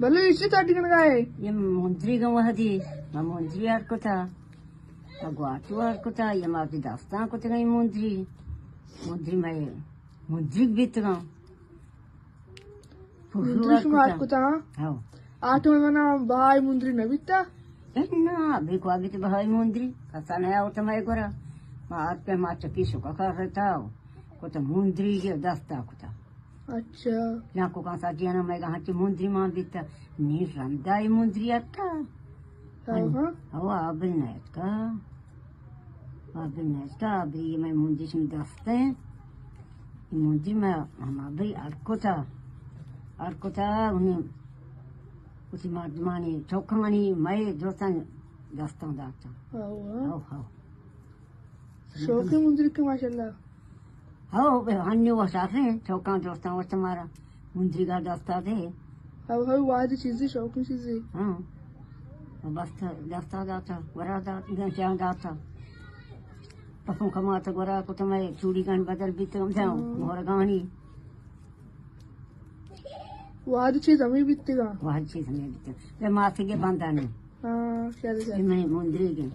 بلے ایشی تاٹی کنگا ہے؟ یہ مندری گا وحدی، ما مندری ہر کتا، ما گواٹو ہر کتا، یہ ما وتی دستاں کتگا یہ مندری۔ مندری مئے مندری بیتگا۔ مندری شما ہر کتا؟ ہاں۔ آ ٹائم ءَ منا بہائی مندری نہ بیتا؟ اے نا، بے کوابی تو بہائی مندری کسا نیا ہوتا مئے گورا۔ ما آت پہ ما چکی شکا کر رہتا ہو، کتا مندری کے دستا کتا۔ اچھا۔ یا کو کان سا جینا مئے گا ہنچی مندری مان بیتا، نی رندا ای مندری اتکا۔ ہاں، ہاں۔ او آبری نہ اتکا۔ آبری نہ اتکا، آبری یہ مئے مندری شمی دستا ہے۔ یہ مندری مئے ہم آبری اڑکتا۔ اڑکتا انہیں کچھ مردمانی چوکانی مئے دوستان دستان داتا۔ ہاں، ہاں۔ او، ہاں۔ شوقیں مندری کہ ماشاءاللہ۔ ہو، بے ہنی و شافیں، چوکاں دوستاں وت مارا مندری گا دستا دے۔ ہو، ہو، وادی چیزی، شوقیں چیزی۔ ہاں۔ و بس دستا داتا، گورا داتا، گنچاں داتا۔ پسوں کماتا گورا کتا مئے چوڑی گن بدل بیتا، ہم جاؤں، ہاں۔ مہرگانی۔ وادی چیز ہمیں بیتگا۔ وادی چیز ہمیں بیتگا۔ یہ ماسگے بندانی۔ ہاں، چل، چل۔ یہ میں مندری گئے۔